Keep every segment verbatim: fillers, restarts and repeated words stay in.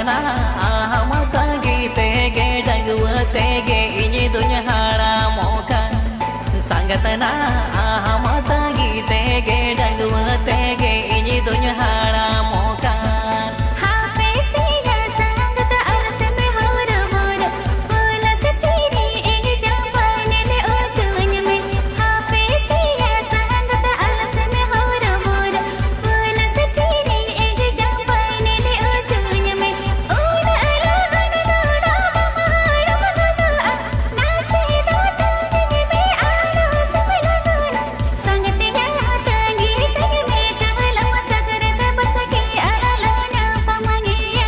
ᱟᱢ ᱛᱟᱺᱜᱤ ᱛᱮᱜᱮ, ᱰᱟᱺᱜᱩᱣᱟᱹ ᱛᱮᱜᱮ ᱤᱧ ᱫᱩᱧ ᱦᱟᱲᱟᱢᱚᱜ ᱠᱟᱱ᱾ ᱥᱟᱸᱜᱟᱛᱱᱟ, ᱟᱢ ᱛᱟᱺᱜᱤ ᱛᱮᱜᱮ, ᱰᱟᱺᱜᱩᱣᱟᱹ ᱛᱮᱜᱮ ᱤᱧ ᱫᱩᱧ ᱦᱟᱲᱟᱢᱚᱜ ᱠᱟᱱ᱾ ᱦᱟᱯᱮ ᱥᱮᱭᱟ ᱥᱟᱸᱜᱟᱛ, ᱟᱞᱚ ᱥᱮᱢ ᱦᱚᱨᱚᱵᱚᱨᱚ, ᱯᱩᱞᱟᱹ ᱥᱮ ᱛᱤᱨᱤ ᱮᱜ ᱡᱟᱢ ᱯᱟᱭᱱᱮᱞᱮ ᱚᱪᱚᱧ ᱢᱮ᱾ ᱦᱟᱯᱮ ᱥᱮᱭᱟ ᱥᱟᱸᱜᱟᱛ, ᱟᱞᱚ ᱥᱮᱢ ᱦᱚᱨᱚᱵᱚᱨᱚ, ᱯᱩᱞᱟᱹ ᱥᱮ ᱛᱤᱨᱤ ᱮᱜ ᱡᱟᱢ ᱯᱟᱭᱱᱮᱞᱮ ᱚᱪᱚᱧ ᱢᱮ᱾ ᱩᱱᱟᱹᱜ ᱞᱚᱜᱚᱱ ᱫᱚ ᱵᱟᱢ ᱦᱟᱲᱟᱢ ᱜᱚᱫᱚᱜᱼᱟ, ᱱᱟᱥᱮ ᱫᱚ ᱛᱟᱺᱜᱤ ᱢᱮ, ᱟᱞᱚ ᱥᱮᱢ ᱞᱚᱜᱚᱱᱟ᱾ ᱥᱟᱸᱜᱟᱛᱮᱧᱟ ᱛᱟᱺᱜᱤ ᱠᱟᱹᱧ ᱢᱮ, ᱠᱟᱣᱞᱟᱢ ᱥᱟᱠᱨᱟᱛ ᱵᱟᱥᱠᱮ ᱟᱞᱟᱝ ᱧᱟᱯᱟᱢ ᱜᱮᱭᱟ᱾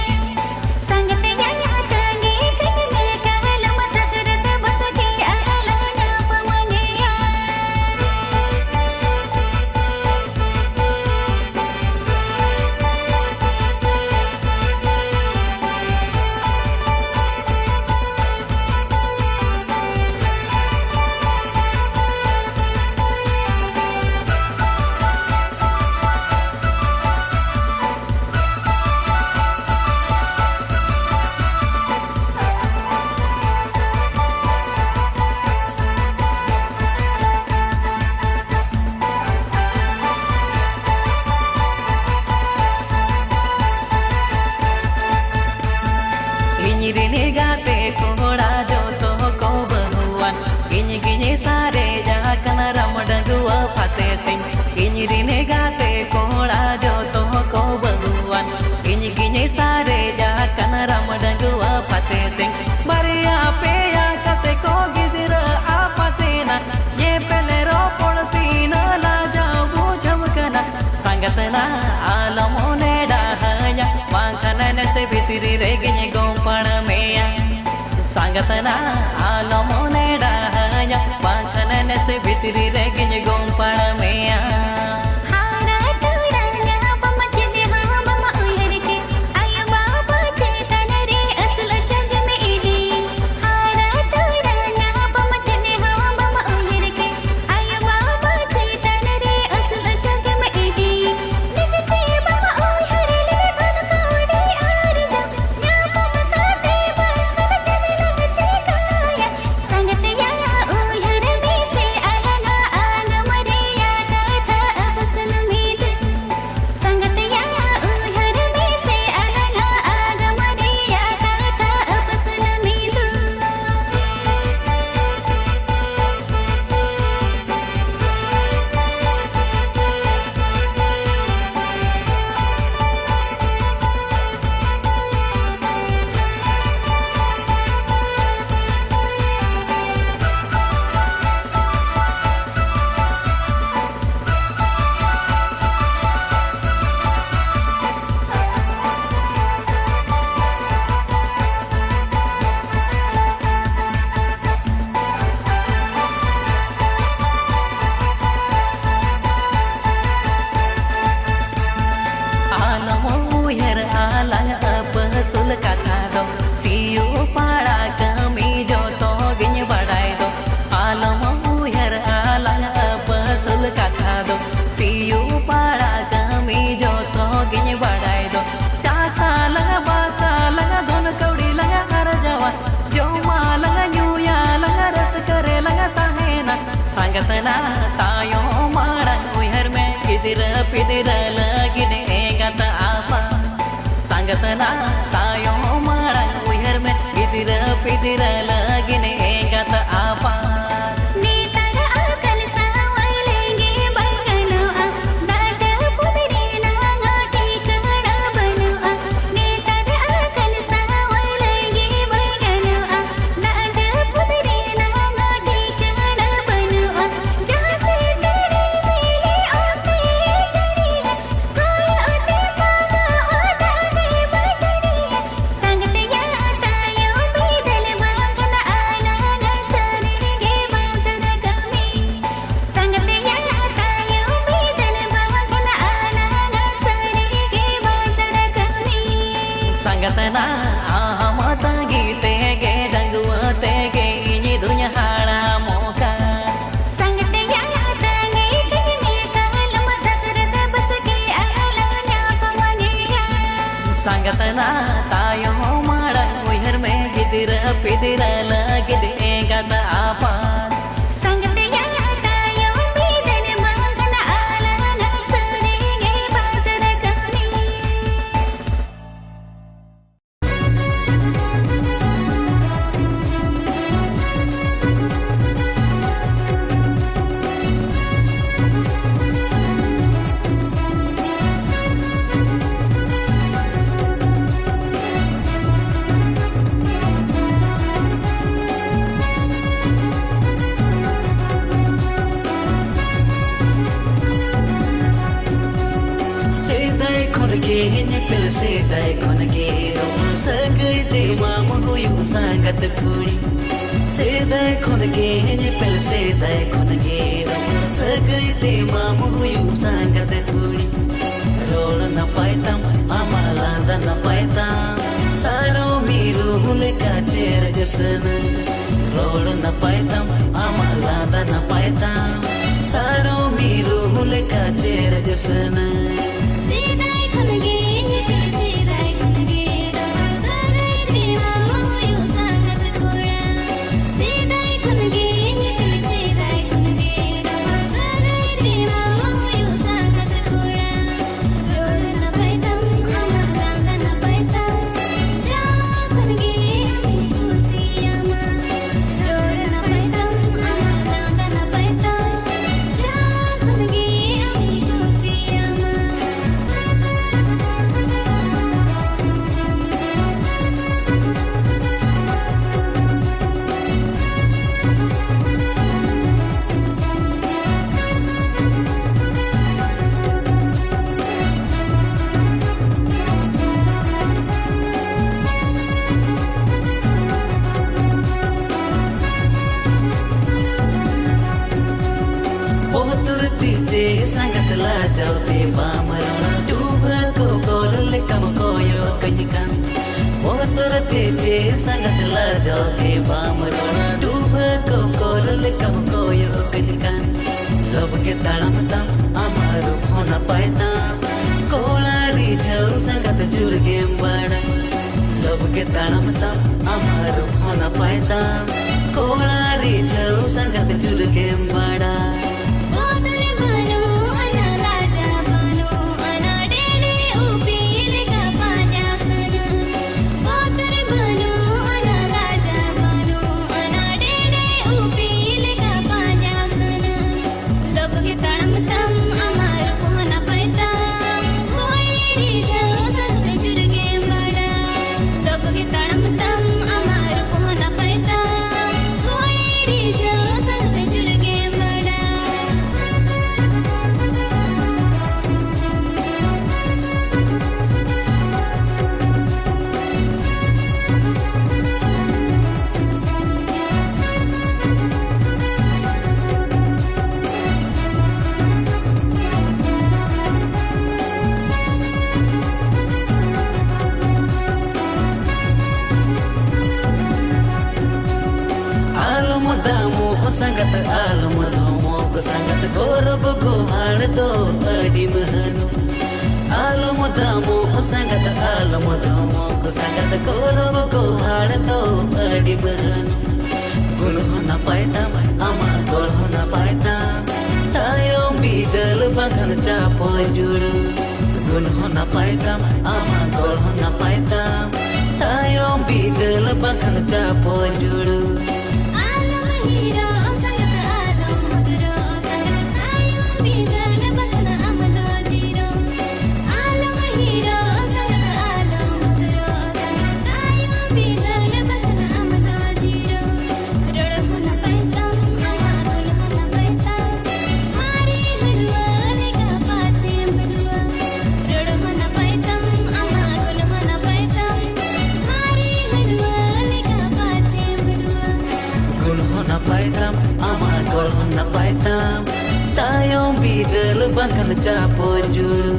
ᱥᱟᱸᱜᱟᱛᱮᱧᱟ ᱛᱟᱺᱜᱤ ᱠᱟᱹᱧ ᱢᱮ, ᱠᱟᱣᱞᱟᱢ ᱥᱟᱠᱨᱟᱛ ᱵᱟᱥᱠᱮ ᱟᱞᱟᱝ ᱧᱟᱯᱟᱢ ᱜᱮᱭᱟ᱾ ᱤᱧ ᱨᱤᱱ ᱜᱟᱛᱮ ᱠᱚᱲᱟ ᱡᱚᱛᱚ ᱠᱚ ᱵᱟᱹᱦᱩᱣᱟᱱ, ᱤᱧ ᱜᱤᱧ ᱥᱟᱨᱮᱡ ᱟᱠᱟᱱᱟ ᱨᱟᱢ ᱰᱟᱺᱜᱩᱣᱟᱹ ᱯᱷᱟᱛᱮ ᱥᱤᱝ᱾ ᱤᱧ ᱨᱤᱱ ᱜᱟᱛᱮ ᱠᱚᱲᱟ ᱡᱚᱛᱚ ᱠᱚ ᱵᱟᱹᱦᱩᱣᱟᱱ, ᱤᱧ ᱜᱤᱧ ᱥᱟᱨᱮᱡ ᱟᱠᱟᱱᱟ ᱨᱟᱢ ᱰᱟᱺᱜᱩᱣᱟᱹ ᱯᱷᱟᱛᱮ ᱥᱤᱝ᱾ ᱵᱟᱨᱭᱟ ᱯᱮᱭᱟ ᱠᱟᱛᱮ ᱠᱚ ᱜᱤᱫᱽᱨᱟᱹ ᱟᱯᱟᱛᱮᱱᱟ, ᱧᱮᱯᱮᱞ ᱨᱚᱯᱚᱲ ᱛᱤᱱᱟᱹᱜ ᱞᱟᱡᱟᱣ ᱵᱩᱡᱷᱟᱹᱣ ᱠᱟᱱᱟ᱾ ᱥᱟᱸᱜᱟᱛᱱᱟ ᱟᱞᱚᱢ ᱢᱚᱱᱮ ᱰᱟᱦᱟᱧᱟ, ᱵᱟᱝᱠᱷᱟᱱ ᱱᱮᱥᱮ ᱵᱷᱤᱛᱨᱤ ᱨᱮᱜᱮᱧ ᱜᱚᱢᱯᱟᱲ ᱢᱮᱭᱟ᱾ ᱥᱟᱸᱜᱟᱛᱱᱟ ᱟᱞᱚᱢ ᱢᱚᱱᱮ ᱰᱟᱦᱟᱧᱟ, ᱵᱟᱝᱠᱷᱟᱱ ᱱᱮᱥᱮ ᱵᱷᱤᱛᱨᱤ ᱨᱮᱜᱮᱧ ᱜᱚᱢᱯᱟᱲ ᱢᱮᱭᱟ᱾ ᱦᱟᱨᱟ ᱛᱚᱨᱟ ᱧᱟᱯᱟᱢ ᱪᱮᱫ ᱦᱚᱸ ᱵᱟᱢ ᱩᱭᱦᱟᱹᱨ ᱠᱮ, ᱟᱭᱳ ᱵᱟᱵᱟ ᱪᱮᱛᱟᱱ ᱨᱮ ᱟᱹᱥᱩᱞ ᱪᱟᱸᱫ ᱢᱮ ᱤᱫᱤ᱾ ᱦᱟᱨᱟ ᱛᱚᱨᱟ ᱧᱟᱯᱟᱢ ᱪᱮᱫ ᱦᱚᱸ ᱵᱟᱢ ᱩᱭᱦᱟᱹᱨ ᱠᱮ, ᱟᱭᱳ ᱵᱟᱵᱟ ᱪᱮᱛᱟᱱ ᱨᱮ ᱟᱹᱥᱩᱞ ᱪᱟᱸᱫ ᱢᱮ ᱤᱫᱤ᱾ ᱱᱤᱡᱮ ᱛᱮ ᱵᱟᱢ ᱩᱭᱦᱟᱹᱨ ᱞᱮᱠᱷᱟᱱ ᱠᱟᱹᱣᱰᱤ ᱟᱨᱡᱟᱣ ᱛᱟᱭᱚᱢ ᱢᱟᱲᱟᱝ ᱩᱭᱦᱟᱹᱨ ᱢᱮ, ᱜᱤᱫᱽᱨᱟᱹ ᱯᱤᱫᱽᱨᱟᱹ ᱞᱟᱹᱜᱤᱫ ᱮᱸᱜᱟᱛ ᱟᱯᱟᱛ᱾ ᱱᱮᱛᱟᱨ ᱟᱠᱟᱞ ᱥᱟᱶᱟᱭ ᱞᱮᱸᱜᱮ ᱵᱟᱭ ᱜᱟᱱᱚᱜᱼᱟ, ᱫᱟᱜ ᱡᱟᱹᱯᱩᱫ ᱨᱮᱱᱟᱜ ᱴᱷᱤᱠᱟᱹᱱᱟ ᱵᱟᱹᱱᱩᱜᱼᱟ᱾ ᱱᱮᱛᱟᱨ ᱟᱠᱟᱞ ᱥᱟᱶᱟᱭ ᱞᱮᱸᱜᱮ ᱵᱟᱭ ᱜᱟᱱᱚᱜᱼᱟ, ᱫᱟᱜ ᱡᱟᱹᱯᱩᱫ ᱨᱮᱱᱟᱜ ᱴᱷᱤᱠᱟᱹᱱᱟ ᱵᱟᱹᱱᱩᱜᱼᱟ᱾ ᱡᱟᱦᱟᱸ ᱥᱮᱫ ᱨᱮ ᱢᱤᱞᱮ ᱚᱱᱛᱮ ᱡᱟᱹᱨᱤᱭᱟ, ᱠᱚᱭᱚᱜ ᱛᱮ ᱯᱟᱸᱡᱟ ᱚᱛᱟ ᱜᱮ ᱵᱟᱭ ᱡᱟᱹᱨᱤᱭᱟ᱾ ᱥᱟᱸᱜᱟᱛᱮᱭᱟ ᱛᱟᱭᱚᱢ ᱵᱤᱫᱟᱹᱞ ᱵᱟᱝ ᱠᱷᱟᱱ ᱟᱞᱟᱝ ᱥᱟᱹᱨᱤ ᱜᱮ ᱵᱟᱝ ᱥᱟᱹᱨᱤ ᱠᱟᱹᱢᱤ᱾ ᱥᱟᱸᱜᱟᱛᱮᱭᱟ ᱛᱟᱭᱚᱢ ᱵᱤᱫᱟᱹᱞ ᱵᱟᱝ ᱠᱷᱟᱱ ᱟᱞᱟᱝ ᱥᱟᱹᱨᱤ ᱜᱮ ᱵᱟᱝ ᱥᱟᱹᱨᱤ ᱠᱟᱹᱢᱤ᱾ ᱥᱟᱸᱜᱟᱛᱮᱱᱟ ᱟᱢ ᱛᱟᱺᱜᱤ ᱛᱮᱜᱮ, ᱰᱟᱺᱜᱩᱣᱟᱹ ᱛᱮᱜᱮ ᱤᱧ ᱫᱩᱧ ᱦᱟᱲᱟᱢᱚᱜ ᱠᱟᱱ᱾ ᱥᱟᱸᱜᱟᱛᱮᱭᱟ ᱛᱟᱺᱜᱤ ᱠᱟᱹᱧ ᱢᱮ ᱠᱟᱞᱚᱢ ᱥᱟᱠᱨᱟᱛ ᱵᱟᱥᱠᱮ ᱟᱞᱟᱝ ᱧᱟᱯᱟᱢ ᱜᱮᱭᱟ᱾ ᱥᱟᱸᱜᱟᱛᱮᱱᱟ ᱛᱟᱭᱚᱢ ᱢᱟᱲᱟᱝ ᱩᱭᱦᱟᱹᱨ ᱢᱮ, ᱜᱤᱫᱽᱨᱟᱹ ᱯᱤᱫᱽᱨᱟᱹ ᱞᱟᱹᱜᱤᱫ ᱮᱸᱜᱟᱛ ᱟᱯᱟᱛ᱾ ᱥᱟᱸᱜᱟᱛᱮᱭᱟ ᱛᱟᱭᱚᱢ ᱵᱤᱫᱟᱹᱞ ᱵᱟᱝ ᱠᱷᱟᱱ ᱟᱞᱟᱝ ᱥᱟᱹᱨᱤ ᱜᱮ ᱵᱟᱝ ᱥᱟᱹᱨᱤ ᱠᱟᱹᱢᱤ᱾ ᱥᱮᱫᱟᱭ ᱠᱷᱚᱱ ᱜᱮ ᱧᱮᱯᱮᱞ, ᱥᱮᱫᱟᱭ ᱠᱷᱚᱱ ᱜᱮ ᱨᱚᱯᱚᱲ, ᱥᱟᱹᱜᱟᱹᱭ ᱛᱮ ᱢᱟᱢ ᱦᱩᱭᱩᱜ ᱥᱟᱸᱜᱟᱛ ᱠᱩᱲᱤ᱾ ᱥᱮᱫᱟᱭ ᱠᱷᱚᱱ ᱜᱮ ᱧᱮᱯᱮᱞ, ᱥᱮᱫᱟᱭ ᱠᱷᱚᱱ ᱜᱮ ᱨᱚᱯᱚᱲ, ᱥᱟᱹᱜᱟᱹᱭ ᱛᱮ ᱢᱟᱢ ᱦᱩᱭᱩᱜ ᱥᱟᱸᱜᱟᱛ ᱠᱩᱲᱤ᱾ ᱨᱚᱲ ᱱᱟᱯᱟᱭ ᱛᱟᱢ, ᱟᱢᱟᱜ ᱞᱟᱸᱫᱟ ᱱᱟᱯᱟᱭ ᱛᱟᱢ, ᱥᱟᱲᱚ ᱢᱤᱨᱩ ᱞᱮᱠᱟ ᱪᱮᱨᱜ ᱥᱟᱹᱱᱟᱹᱧ᱾ ᱨᱚᱲ ᱱᱟᱯᱟᱭ ᱛᱟᱢ, ᱟᱢᱟᱜ ᱞᱟᱸᱫᱟ ᱱᱟᱯᱟᱭ ᱛᱟᱢ, ᱥᱟᱲᱚ ᱢᱤᱨᱩ ᱞᱮᱠᱟ ᱪᱮᱨᱜ ᱥᱟᱹᱱᱟᱹᱧ᱾ ᱥᱮᱫᱟᱭ ᱠᱷᱚᱱ ᱜᱮ ᱧᱮᱯᱮᱞ, ᱥᱮᱫᱟᱭ ᱠᱷᱚᱱ ᱜᱮ ᱨᱚᱯᱚᱲ, ᱥᱟᱹᱜᱟᱹᱭ ᱛᱮ ᱢᱟᱢ ᱦᱩᱭᱩᱜ ᱥᱟᱸᱜᱟᱛ ᱠᱚᱲᱟ᱾ ᱥᱮᱫᱟᱭ ᱠᱷᱚᱱ ᱜᱮ ᱧᱮᱯᱮᱞ, ᱥᱮᱫᱟᱭ ᱠᱷᱚᱱ ᱜᱮ ᱨᱚᱯᱚᱲ, ᱥᱟᱹᱜᱟᱹᱭ ᱛᱮ ᱢᱟᱢ ᱦᱩᱭᱩᱜ ᱥᱟᱸᱜᱟᱛ ᱠᱚᱲᱟ᱾ ᱨᱚᱲ ᱱᱟᱯᱟᱭ ᱛᱟᱢ, ᱟᱢᱟᱜ ᱞᱟᱸᱫᱟ ᱱᱟᱯᱟᱭ ᱡᱩᱨ ᱜᱮᱢ ᱵᱟᱲᱟ, ᱞᱚᱵ ᱜᱮ ᱛᱟᱲᱟᱢ ᱛᱟᱢ, ᱟᱢᱟᱜ ᱨᱩᱯ ᱦᱚᱸ ᱱᱟᱯᱟᱭ ᱛᱟᱢ, ᱠᱚᱲᱟ ᱨᱤᱡᱷᱟᱹᱣ ᱥᱟᱸᱜᱟᱛ ᱡᱩᱨ ᱜᱮᱢ ᱵᱟᱲᱟ᱾ ᱵᱚᱛᱚᱨ ᱵᱟᱹᱱᱩᱜ ᱟᱱᱟ, ᱞᱟᱡᱟ ᱵᱟᱹᱱᱩᱜ ᱟᱱᱟ, ᱰᱮᱰᱮ ᱩᱯᱤ ᱞᱮᱠᱟ ᱯᱟᱸᱡᱟ ᱥᱟᱱᱟ᱾ ᱵᱚᱛᱚᱨ ᱵᱟᱹᱱᱩᱜ ᱟᱱᱟ, ᱞᱟᱡᱟ ᱵᱟᱹᱱᱩᱜ ᱟᱱᱟ, ᱰᱮᱰᱮ ᱩᱯᱤ ᱞᱮᱠᱟ ᱯᱟᱸᱡᱟ ᱥᱟᱱᱟ᱾ ᱞᱚᱵ ᱜᱮ ᱛᱟᱲᱟᱢ ᱛᱟᱢ, ᱟᱢᱟᱜ ᱨᱩᱯ ᱦᱚᱸ ᱱᱟᱯᱟᱭ ᱛᱟᱢ, ᱠᱩᱲᱤ ᱨᱤᱡᱷᱟᱹᱣ ᱥᱟᱸᱜᱟᱛ ᱡᱩᱨ ᱜᱮᱢ ᱵᱟᱲᱟ᱾ ᱞᱚᱵ ᱜᱮ ᱛᱟᱲᱟᱢ ᱛᱟᱢ, ᱟᱢᱟᱜ ᱨᱩᱯ ᱦᱚᱸ ᱱᱟᱯᱟᱭ ᱛᱟᱢ, ᱠᱩᱲᱤ ᱨᱤᱡᱷᱟᱹᱣ ᱥᱟᱸᱜᱟᱛ ᱡᱩᱨ ᱜᱮᱢ ᱵᱟᱲᱟ᱾ ᱟᱞᱚᱢ ᱫᱟᱢᱚᱜ ᱥᱟᱸᱜᱟᱛ, ᱟᱞᱚᱢ ᱫᱷᱚᱢᱚᱠ ᱥᱟᱸᱜᱟᱛ, ᱜᱚᱨᱚᱵ ᱜᱚᱦᱟᱲ ᱫᱚ ᱟᱹᱰᱤ ᱢᱟᱹᱱᱩ᱾ ᱟᱞᱚᱢ ᱫᱟᱢᱚᱜ ᱥᱟᱸᱜᱟᱛ, ᱟᱞᱚᱢ ᱫᱷᱚᱢᱚᱠ ᱥᱟᱸᱜᱟᱛ, ᱜᱚᱨᱚᱵ ᱜᱚᱦᱟᱲ ᱫᱚ ᱟᱹᱰᱤ ᱢᱟᱹᱱᱩ᱾ ᱜᱩᱱ ᱦᱚᱸ ᱱᱟᱯᱟᱭ ᱛᱟᱢ, ᱟᱢᱟᱜ ᱜᱚᱲ ᱦᱚᱸ ᱱᱟᱯᱟᱭ ᱛᱟᱢ, ᱛᱟᱭᱚᱢ ᱵᱤᱫᱟᱹᱞ ᱵᱟᱝᱠᱷᱟᱱ ᱪᱟᱯᱚ ᱡᱩᱲᱩ᱾ ᱜᱩᱱ ᱦᱚᱸ ᱱᱟᱯᱟᱭ ᱛᱟᱢ, ᱟᱢᱟᱜ ᱜᱚᱲ ᱦᱚᱸ ᱱᱟᱯᱟᱭ ᱛᱟᱢ, ᱛᱟᱭᱚᱢ ᱵᱤᱫᱟᱹᱞ ᱵᱟᱝᱠᱷᱟᱱ ᱪᱟᱯᱚ ᱡᱩᱲᱩ᱾ ᱟᱞᱚᱢ ᱦᱤᱨᱚᱜ ᱥᱟᱸᱜᱟᱛ, ᱟᱞᱚᱢ ᱵᱚᱫᱨᱚᱜ ᱥᱟᱸᱜᱟᱛ, ᱛᱟᱭᱚᱢ ᱵᱤᱫᱟᱹᱞ ᱵᱟᱝᱠᱷᱟᱱ ᱟᱢ ᱫᱚ ᱡᱤᱨᱚ᱾ ᱟᱞᱚᱢ ᱦᱤᱨᱚᱜ ᱥᱟᱸᱜᱟᱛ, ᱟᱞᱚᱢ ᱵᱚᱫᱨᱚᱜ ᱥᱟᱸᱜᱟᱛ, ᱛᱟᱭᱚᱢ ᱵᱤᱫᱟᱹᱞ ᱵᱟᱝᱠᱷᱟᱱ ᱟᱢ ᱫᱚ ᱡᱤᱨᱚ᱾ ᱨᱚᱲ ᱦᱚᱸ ᱱᱟᱯᱟᱭ ᱛᱟᱢ, ᱟᱢᱟᱜ ᱜᱩᱱ ᱦᱚᱸ ᱱᱟᱯᱟᱭ ᱛᱟᱢ, ᱢᱟᱨᱮ ᱦᱟᱺᱰᱣᱟᱹ ᱞᱮᱠᱟ ᱯᱟᱪᱮᱢ ᱵᱷᱟᱺᱰᱣᱟᱹ᱾ ᱨᱚᱲ ᱦᱚᱸ ᱱᱟᱯᱟᱭ ᱛᱟᱢ, ᱟᱢᱟᱜ ᱜᱩᱱ ᱦᱚᱸ ᱱᱟᱯᱟᱭ ᱛᱟᱢ, ᱢᱟᱨᱮ ᱦᱟᱺᱰᱣᱟᱹ ᱞᱮᱠᱟ ᱯᱟᱪᱮᱢ ᱵᱷᱟᱺᱰᱣᱟᱹ᱾ ᱜᱩᱱ ᱦᱚᱸ ᱱᱟᱯᱟᱭ ᱛᱟᱢ, ᱟᱢᱟᱜ ᱜᱚᱲ ᱦᱚᱸ ᱱᱟᱯᱟᱭ ᱛᱟᱢ, ᱛᱟᱭᱚᱢ ᱵᱤᱫᱟᱹᱞ ᱵᱟᱝᱠᱷᱟᱱ ᱪᱟᱯᱚ ᱡᱩᱲᱩ᱾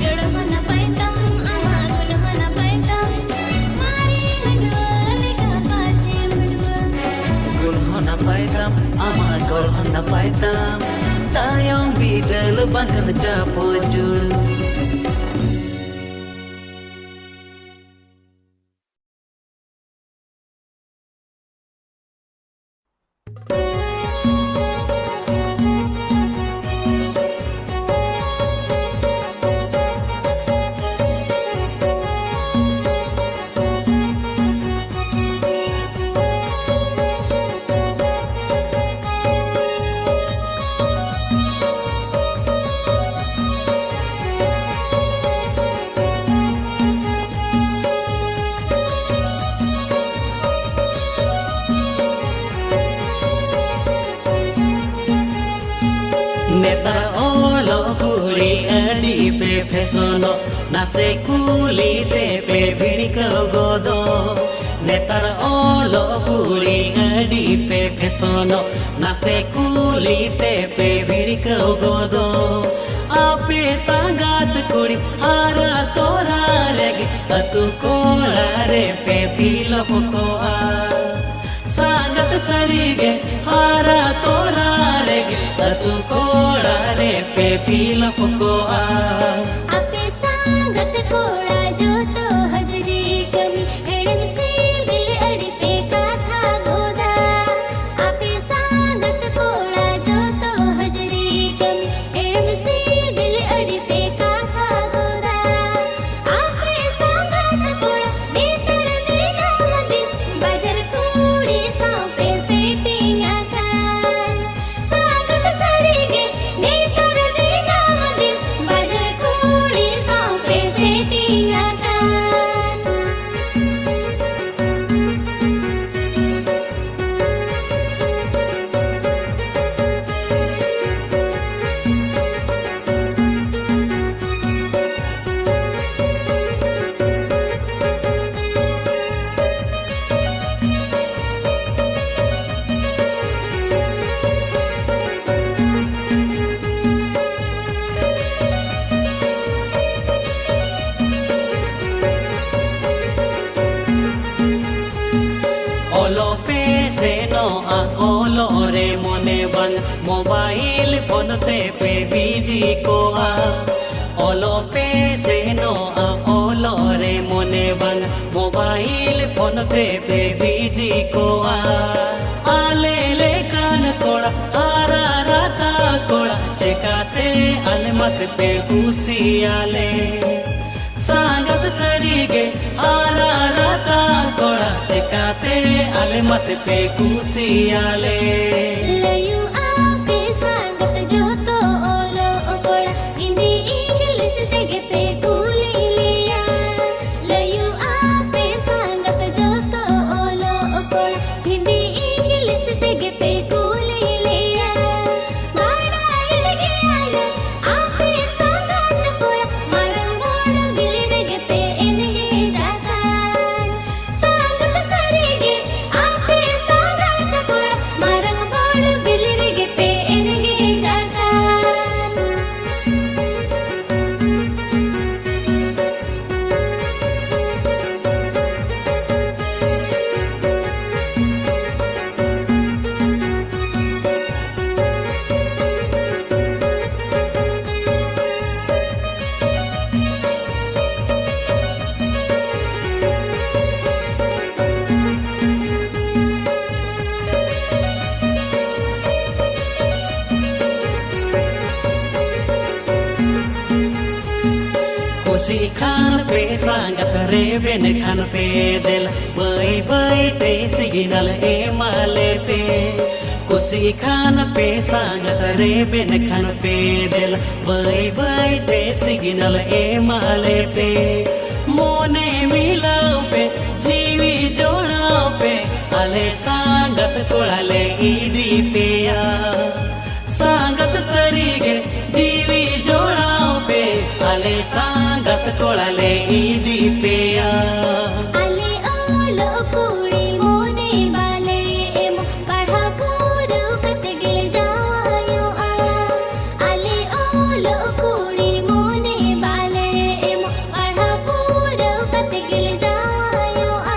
ᱨᱚᱲ ᱦᱚᱸ ᱱᱟᱯᱟᱭ ᱛᱟᱢ, ᱟᱢᱟᱜ ᱜᱩᱱ ᱦᱚᱸ ᱱᱟᱯᱟᱭ ᱛᱟᱢ, ᱢᱟᱨᱮ ᱦᱟᱺᱰᱣᱟᱹ ᱞᱮᱠᱟ ᱯᱟᱪᱮᱢ ᱵᱷᱟᱺᱰᱣᱟᱹ᱾ ᱜᱩᱱ ᱦᱚᱸ ᱱᱟᱯᱟᱭ ᱛᱟᱢ, ᱟᱢᱟᱜ ᱜᱚᱲ ᱦᱚᱸ ᱱᱟᱯᱟᱭ ᱛᱟᱢ, ᱛᱟᱭᱚᱢ ᱵᱤᱫᱟᱹᱞ ᱵᱟᱝᱠᱷᱟᱱ ᱪᱟᱯᱚ ᱡᱩᱲᱩ᱾ ᱯᱮ ᱯᱷᱮᱥᱚᱱᱚᱜ, ᱱᱟᱥᱮ ᱠᱩᱞᱤ ᱛᱮ ᱯᱮ ᱵᱷᱤᱲᱠᱟᱹᱣ ᱜᱚᱫᱚᱜ᱾ ᱱᱮᱛᱟᱨ ᱚᱞᱚᱜ ᱠᱩᱲᱤ ᱟᱹᱰᱤ ᱯᱮ ᱯᱷᱮᱥᱚᱱᱚᱜ, ᱱᱟᱥᱮ ᱠᱩᱞᱤ ᱛᱮ ᱯᱮ ᱵᱷᱤᱲᱠᱟᱹᱣ ᱜᱚᱫᱚᱜ᱾ ᱟᱯᱮ ᱥᱟᱸᱜᱟᱛ ᱠᱩᱲᱤ ᱦᱟᱨᱟ ᱛᱚᱨᱟ ᱨᱮᱜᱮ ᱟᱹᱛᱩ ᱠᱚᱲᱟ ᱨᱮ ᱯᱮ ᱯᱷᱤᱞᱚᱯ ᱠᱚᱜᱼᱟ᱾ ᱥᱟᱸᱜᱟᱛ ᱥᱟᱹᱨᱤᱜᱮ ᱦᱟᱨᱟ ᱛᱚᱨᱟ ᱨᱮᱜᱮ ᱟᱹᱛᱩ ᱠᱚᱲᱟ ᱨᱮ ᱯᱮ ᱯᱷᱤᱞᱚᱯ ᱠᱚᱜᱼᱟ᱾ ᱟᱯᱮ ᱥᱟᱸᱜᱟᱛ ᱠᱚᱲᱟ ᱡᱚᱛᱚ ᱦᱟᱹᱡᱨᱤ ᱠᱟᱹᱢᱤ ᱦᱮᱲᱮᱢ ᱥᱤᱵᱤᱞ ᱟᱹᱰᱤ ᱯᱮ ᱠᱟᱛᱷᱟ ᱜᱚᱫᱟ᱾ ᱟᱯᱮ ᱥᱟᱸᱜᱟᱛ ᱠᱚᱲᱟ ᱡᱚᱛᱚ ᱦᱟᱹᱡᱨᱤ ᱠᱟᱹᱢᱤ ᱦᱮᱲᱮᱢ ᱥᱤᱵᱤᱞ ᱟᱹᱰᱤ ᱯᱮ ᱠᱟᱛᱷᱟ ᱜᱚᱫᱟ᱾ ᱟᱯᱮ ᱥᱟᱸᱜᱟᱛ ᱠᱚᱲᱟ ᱱᱮᱛᱟᱨ ᱫᱤᱱᱟᱹᱢ ᱫᱤᱱ ᱵᱟᱡᱟᱨ ᱠᱩᱲᱤ ᱥᱟᱶ ᱯᱮ ᱥᱮᱴᱤᱝ ᱟᱠᱟᱱ᱾ ᱥᱟᱸᱜᱟᱛ ᱥᱟᱹᱨᱤᱜᱮ ᱱᱮᱛᱟᱨ ᱫᱤᱱᱟᱹᱢ ᱫᱤᱱ ᱵᱟᱡᱟᱨ ᱠᱩᱲᱤ ᱥᱟᱶ ᱯᱮ ᱥᱮᱴᱤᱝ ᱟᱠᱟᱱ᱾ ᱚᱞᱚᱜ ᱯᱮ ᱥᱮᱱᱚᱜᱼᱟ, ᱚᱞᱚᱜ ᱨᱮ ᱢᱚᱱᱮ ᱵᱟᱝ, ᱢᱳᱵᱟᱭᱤᱞ ᱯᱷᱳᱱ ᱛᱮ ᱯᱮ ᱵᱤᱡᱤ ᱠᱚᱜᱼᱟ᱾ ᱚᱞᱚᱜ ᱯᱮ ᱥᱮᱱᱚᱜᱼᱟ, ᱚᱞᱚᱜ ᱨᱮ ᱢᱚᱱᱮ ᱵᱟᱝ, ᱢᱳᱵᱟᱭᱤᱞ ᱯᱷᱳᱱ ᱛᱮ ᱯᱮ ᱵᱤᱡᱤ ᱠᱚᱜᱼᱟ᱾ ᱟᱞᱮ ᱞᱮᱠᱟᱱ ᱠᱚᱲᱟ, ᱦᱟᱨᱟ ᱨᱟᱛᱟ ᱠᱚᱲᱟ, ᱪᱮᱠᱟᱛᱮ ᱟᱞᱮ ᱢᱟᱥᱮ ᱯᱮ ᱠᱩᱥᱤᱭᱟᱞᱮ? ᱥᱟᱸᱜᱟᱛ ᱥᱟᱹᱨᱤᱜᱮ ᱦᱟᱨᱟ ᱨᱟᱛᱟ ᱠᱚᱲᱟ, ᱪᱮᱠᱟᱛᱮ ᱟᱞᱮ ᱢᱟᱥᱮ ᱯᱮ ᱠᱩᱥᱤᱭᱟᱞᱮ? ᱞᱟᱹᱭᱩᱜᱼᱟ ᱯᱮ ᱥᱟᱸᱜᱟᱛ ᱡᱚᱛᱚ ᱚᱞᱚᱜ ᱠᱚᱲᱟ, ᱦᱤᱱᱫᱤ ᱤᱝᱞᱤᱥ ᱛᱮᱜᱮ ᱯᱮ ᱠᱩᱞᱤ ᱞᱮᱭᱟ᱾ ᱞᱟᱹᱭᱩᱜᱼᱟ ᱯᱮ ᱥᱟᱸᱜᱟᱛ ᱡᱚᱛᱚ ᱚᱞᱚᱜ ᱠᱚᱲᱟ, ᱦᱤᱱᱫᱤ ᱤᱝᱞᱤᱥ ᱛᱮᱜᱮ ᱯᱮ ᱠᱩᱞᱤ ᱞᱮᱭᱟ᱾ ᱵᱟᱲᱟᱭ ᱜᱮᱭᱟᱞᱮ ᱟᱯᱮ ᱥᱟᱸᱜᱟᱛ ᱠᱩᱥᱤᱜ ᱠᱷᱟᱱ ᱯᱮ ᱥᱟᱸᱜᱟᱛ ᱨᱮᱵᱮᱱ ᱠᱷᱟᱱ ᱯᱮ ᱫᱮᱞᱟ, ᱵᱟᱹᱭ ᱵᱟᱹᱭ ᱛᱮ ᱥᱤᱜᱤᱱᱟᱞ ᱮᱢᱟᱞᱮ ᱯᱮ᱾ ᱠᱩᱥᱤᱜ ᱠᱷᱟᱱ ᱯᱮ ᱥᱟᱸᱜᱟᱛ ᱨᱮᱵᱮᱱ ᱠᱷᱟᱱ ᱯᱮ ᱫᱮᱞᱟ, ᱵᱟᱹᱭ ᱵᱟᱹᱭ ᱛᱮ ᱥᱤᱜᱤᱱᱟᱞ ᱮᱢᱟᱞᱮ ᱯᱮ᱾ ᱢᱚᱱᱮ ᱢᱤᱞᱟᱹᱣ ᱯᱮ, ᱡᱤᱣᱤ ᱡᱚᱲᱟᱣ ᱯᱮ, ᱟᱞᱮ ᱥᱟᱸᱜᱟᱛ ᱠᱚᱲᱟ ᱞᱮ ᱤᱫᱤ ᱯᱮᱭᱟ᱾ ᱥᱟᱸᱜᱟᱛ ᱥᱟᱹᱨᱤᱜᱮ ᱡᱤᱣᱤ ᱡᱚᱲᱟᱣ ᱯᱮ, ᱟᱞᱮ ᱥᱟᱸᱜᱟᱛ ᱠᱚᱲᱟ ᱞᱮ ᱤᱫᱤ ᱯᱮᱭᱟ᱾ ᱟᱞᱮ ᱚᱞᱚᱜ ᱠᱩᱲᱤ ᱢᱚᱱᱮ ᱵᱟᱞᱮ ᱮᱢ, ᱯᱟᱲᱦᱟᱣ ᱯᱩᱨᱟᱹᱣ ᱠᱟᱛᱮ ᱜᱮᱞᱮ ᱡᱟᱶᱟᱭᱚᱜᱼᱟ᱾ ᱟᱞᱮ ᱚᱞᱚᱜ ᱠᱩᱲᱤ ᱢᱚᱱᱮ ᱵᱟᱞᱮ ᱮᱢ, ᱯᱟᱲᱦᱟᱣ ᱯᱩᱨᱟᱹᱣ ᱠᱟᱛᱮ ᱜᱮᱞᱮ ᱡᱟᱶᱟᱭᱚᱜᱼᱟ᱾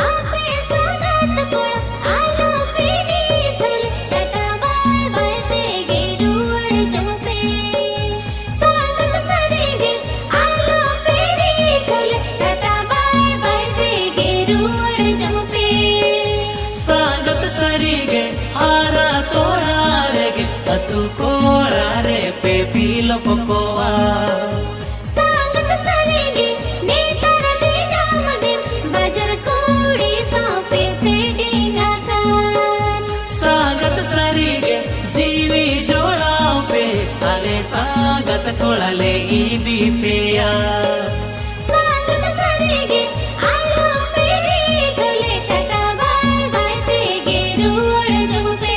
ᱟᱯᱮ ᱥᱟᱸᱜᱟᱛ ᱠᱚᱲᱟ ᱟᱞᱚ ᱯᱮ ᱨᱤᱡᱷᱟᱹᱣ ᱞᱮ, ᱴᱟᱴᱟ ᱵᱟᱭ ᱵᱟᱭ ᱛᱮᱜᱮ ᱨᱩᱣᱟᱹᱲ ᱡᱚᱝ ᱯᱮ᱾ ᱥᱟᱸᱜᱟᱛ ᱥᱟᱹᱨᱤᱜᱮ ᱟᱞᱚ ᱯᱮ ᱨᱤᱡᱷᱟᱹᱣ ᱞᱮ, ᱴᱟᱴᱟ ᱵᱟᱭ ᱵᱟᱭ ᱛᱮᱜᱮ ᱨᱩᱣᱟᱹᱲ ᱡᱚᱝ ᱯᱮ᱾ ᱥᱟᱸᱜᱟᱛ ᱥᱟᱹᱨᱤᱜᱮ ᱦᱟᱨᱟ ᱛᱚᱨᱟ ᱨᱮᱜᱮ ᱟᱹᱛᱩ ᱠᱚᱲᱟ ᱨᱮ ᱯᱮ ᱵᱤᱞᱚᱯ ᱠᱚᱣᱟ᱾ ᱥᱟᱸᱜᱟᱛ ᱥᱟᱹᱨᱤᱜᱮ ᱱᱮᱛᱟᱨ ᱫᱤᱱᱟᱹᱢ ᱫᱤᱱ ᱵᱟᱡᱟᱨ ᱠᱩᱲᱤ ᱥᱟᱶ ᱯᱮ setting ᱟᱠᱟᱱ᱾ ᱥᱟᱸᱜᱟᱛ ᱥᱟᱹᱨᱤᱜᱮ ᱡᱤᱣᱤ ᱡᱚᱲᱟᱣ ᱯᱮ, ᱟᱞᱮ ᱥᱟᱸᱜᱟᱛ ᱠᱚᱲᱟ ᱞᱮ ᱤᱫᱤ ᱯᱮᱭᱟ᱾ ᱥᱟᱸᱜᱟᱛ ᱥᱟᱹᱨᱤᱜᱮ ᱟᱞᱚ ᱯᱮ ᱨᱤᱡᱷᱟᱹᱣ ᱞᱮ, ᱴᱟᱴᱟ ᱵᱟᱭ ᱵᱟᱭ ᱛᱮᱜᱮ ᱨᱩᱣᱟᱹᱲ ᱡᱚᱝ ᱯᱮ᱾